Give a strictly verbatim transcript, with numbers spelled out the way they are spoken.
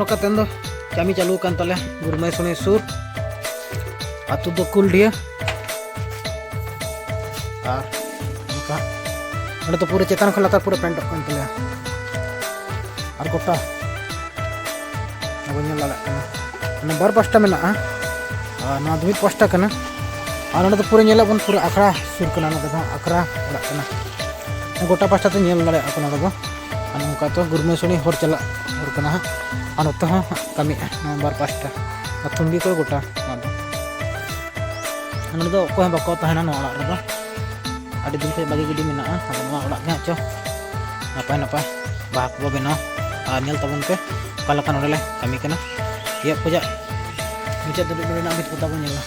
ᱠᱟᱛᱮᱱ ᱫᱚ ᱠᱟᱹᱢᱤ ᱪᱟᱹᱞᱩ ᱟᱠᱟᱱ ᱛᱟᱞᱮᱭᱟ ᱜᱩᱨᱢᱟᱹᱭ ᱥᱩᱱᱤ ᱥᱩᱨ, ᱟᱹᱛᱩ ᱫᱚ ᱠᱩᱞᱰᱤᱦᱟᱹ᱾ ᱟᱨ ᱱᱚᱝᱠᱟ ᱚᱸᱰᱮ ᱫᱚ ᱯᱩᱨᱟᱹ ᱪᱮᱛᱟᱱ ᱠᱷᱚᱱ ᱞᱟᱛᱟᱨ ᱯᱩᱨᱟᱹ ᱯᱮᱱᱴᱚᱜ ᱠᱟᱱ ᱛᱟᱞᱮᱭᱟ᱾ ᱟᱨ ᱜᱚᱴᱟ ᱟᱵᱚ ᱧᱮᱞ ᱫᱟᱲᱮᱭᱟᱜ ᱠᱟᱱᱟ, ᱚᱱᱟ ᱵᱟᱨ ᱯᱟᱥᱴᱟ ᱢᱮᱱᱟᱜᱼᱟ᱾ ᱟᱨ ᱱᱚᱣᱟ ᱫᱚ ᱢᱤᱫ ᱯᱟᱥᱴᱟ ᱠᱟᱱᱟ᱾ ᱟᱨ ᱱᱚᱸᱰᱮ ᱫᱚ ᱯᱩᱨᱟᱹ ᱧᱮᱞᱮᱫ ᱵᱚᱱ, ᱯᱩᱨᱟᱹ ᱟᱠᱷᱲᱟ ᱥᱩᱨ ᱠᱟᱱᱟ, ᱱᱚᱸᱰᱮ ᱫᱚ ᱦᱟᱸᱜ ᱟᱠᱷᱲᱟ ᱚᱲᱟᱜ ᱠᱟᱱᱟ᱾ ᱜᱚᱴᱟ ᱯᱟᱥᱴᱟ ᱛᱮ ᱧᱮᱞ ᱫᱟᱲᱮᱭᱟᱜᱼᱟ ᱠᱚ ᱱᱚᱸᱰᱮ ᱫᱚ᱾ ᱟᱨ ᱱᱚᱝᱠᱟ ᱛᱚ ᱜᱩᱨᱢᱟᱹᱭ ᱥᱩᱱᱤ ᱦᱚᱨ ᱪᱟᱞᱟᱜ ᱦᱚᱨ ᱠᱟᱱᱟ ᱦᱟᱸᱜ᱾ ᱟᱨ ᱱᱚᱛᱮ ᱦᱚᱸ ᱦᱟᱸᱜ ᱠᱟᱹᱢᱤᱜᱼᱟ ᱱᱚᱣᱟ ᱵᱟᱨ ᱯᱟᱥᱴᱟ᱾ ᱟᱨ ᱛᱷᱩᱢᱵᱤ ᱠᱚ ᱜᱚᱴᱟ ᱱᱚᱣᱟ ᱫᱚ᱾ ᱱᱚᱸᱰᱮ ᱫᱚ ᱚᱠᱚᱭ ᱦᱚᱸ ᱵᱟᱠᱚ ᱛᱟᱦᱮᱱᱟ ᱱᱚᱣᱟ ᱚᱲᱟᱜ ᱨᱮᱫᱚ᱾ ᱟᱹᱰᱤ ᱫᱤᱱ ᱠᱷᱚᱱ ᱵᱟᱹᱜᱤ ᱜᱤᱰᱤ ᱢᱮᱱᱟᱜᱼᱟ᱾ ᱟᱫᱚ ᱱᱚᱣᱟ ᱚᱲᱟᱜ ᱜᱮ ᱦᱟᱸᱜ ᱪᱚ ᱱᱟᱯᱟᱭ ᱱᱟᱯᱟᱭ ᱵᱟᱦᱟ ᱠᱚᱵᱚ ᱵᱮᱱᱟᱣᱟ᱾ ᱟᱨ ᱧᱮᱞ ᱛᱟᱵᱚᱱ ᱯᱮ ᱚᱠᱟ ᱞᱮᱠᱟ ᱱᱚᱸᱰᱮ ᱞᱮ ᱠᱟᱹᱢᱤ ᱠᱟᱱᱟ᱾ ᱮᱦᱚᱵ ᱠᱷᱚᱱᱟᱜ ᱢᱩᱪᱟᱹᱫ ᱫᱷᱟᱹᱵᱤᱡ ᱱᱚᱸᱰᱮᱱᱟᱜ ᱵᱷᱤᱛ ᱯᱚᱛᱟᱣ ᱵᱚᱱ ᱧᱮᱞᱟ᱾